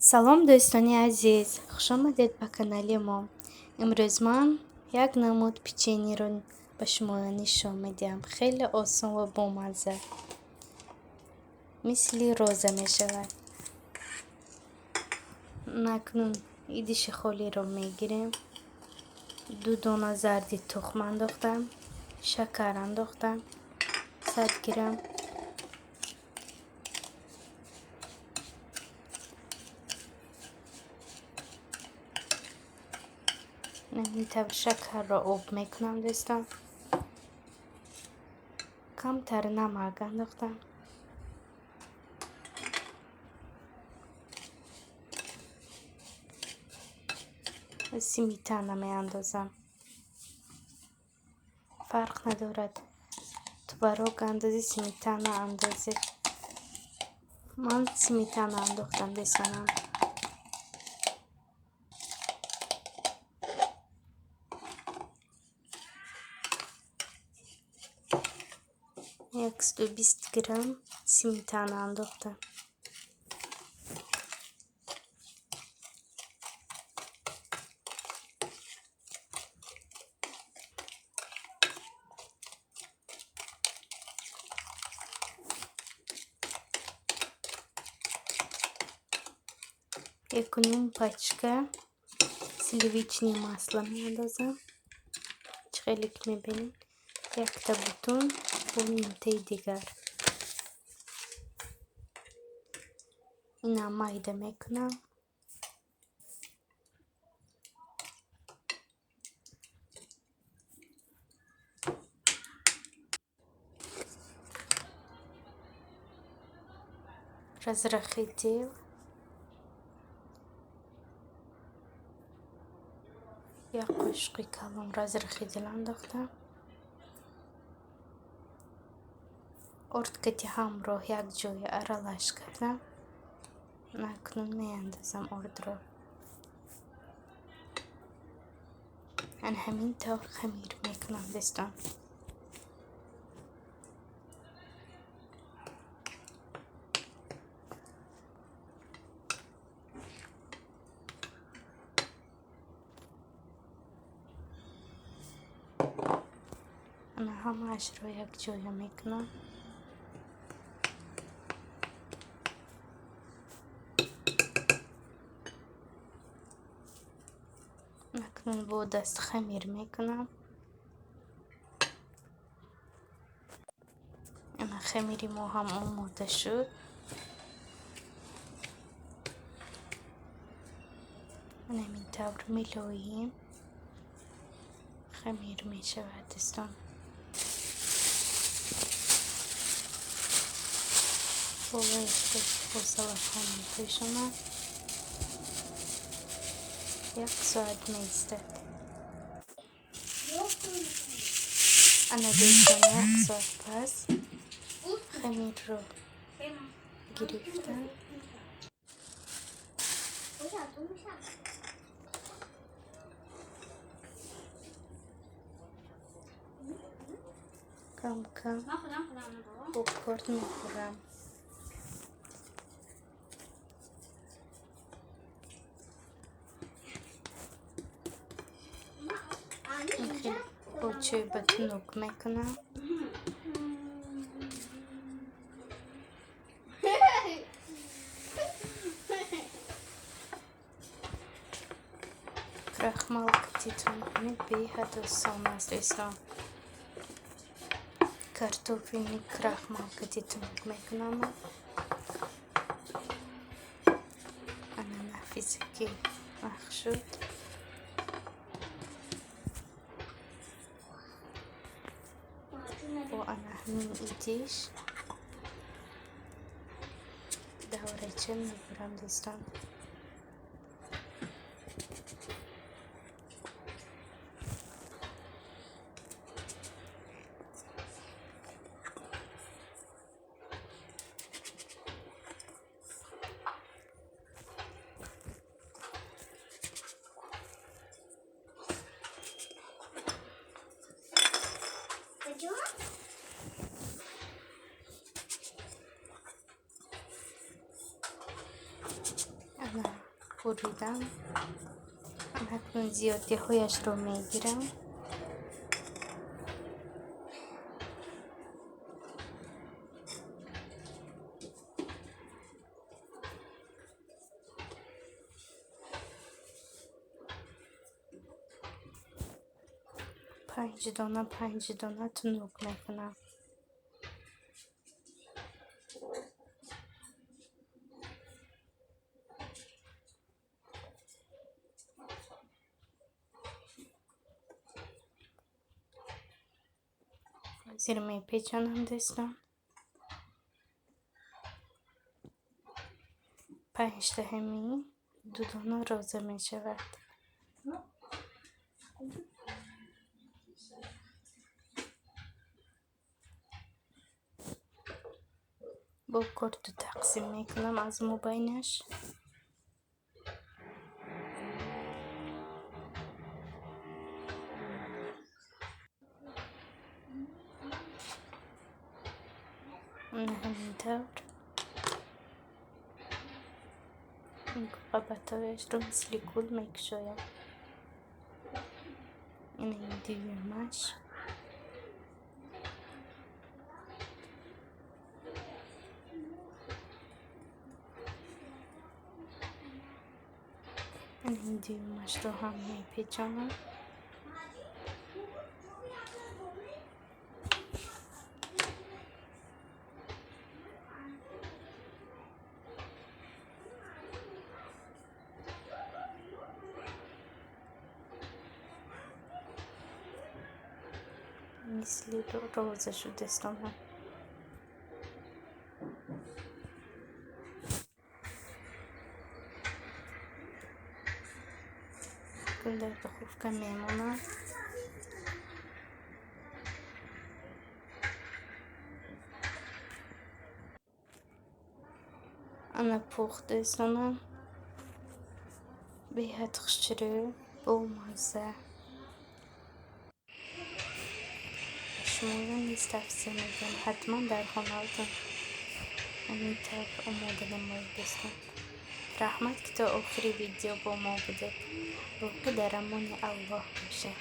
Салом, дӯстони азиз, хушомадед ба канали мо. Имрӯз ман як намуд печеньеро ба шумо нишон медиҳам. Хеле осон ва бомазза. Мисли роза мешавад. Акнун идиши холиро мегирем. Ду дона зарди тухм андохтам, шакар андохтам, 100 грамм. Ин тавр шакарро об мекунам, дӯстон. Камтар намак андохтам. Сметана меандозам. Фарқ надорад. Творог андозӣ, сметана андозӣ. Ман сметана андохтам, дӯстонам. 120 грамм сметана андохтам. Якуним пачка сливочное масло меандозам. Чӣ хеле ки мебинед, якта бутун бо нимтаи дигар. Инам майда мекунам. Разрыхлитель. Як қошуқи калон разрыхлитель андохтам. Ордкати ҳамроҳ якҷоя аралаш кардам. Акнун меандозам ордро. Ана ҳамин тавр хамир мекунам, дӯстон. Ана ҳамаашро якҷоя мекунам. Акнун бо даст хамир мекунам. Ана хамири мо ҳам омода шуд. Ана ҳамин тавр мелоем. Хамир мешавад, дӯстон. Болои худ бо салафон мепӯшонам. Як соат меистад. Ана дӯстон, як соат пас хамирро гирифтам. Кам кам бо корд мехӯрам. Бо чӯба тунук мекунам. Крахмал кати тунук кунед беҳад осон аст, дӯстон. Картофельный крахмал кати тунук мекунам. Ана нафисе ки нах шуд. Бо ана ҳамин идиш даврача мебурам, дӯстон. Ана буридам. Акнун зиёдиҳояшро мегирам. Панҷ дона, 5 дона тунук мекунам. Ҳозир мепечонам, дӯстон. 5 таҳами 2 дона роза мешавад. Бо корту тақсим мекунам аз мобайнаш. Ҳамин тавр қабатҳояшро мисли гул мекушоям. Ина ин дуюмаш. Ин дуюмашро ҳам мепечонам. Мисли роза шуд, дӯстонам. Дар духовка мемонад. Ана пухт, дӯстонам. Беҳад хушрӯ, бомазза. Шуморо низ тавсия медиҳам, ҳатман дар хонаатон ҳамин тавр омода намоед, дӯстон. Раҳмат, ки то охири видео бо мо будед. Боқӣ дар амони Аллоҳ бошед.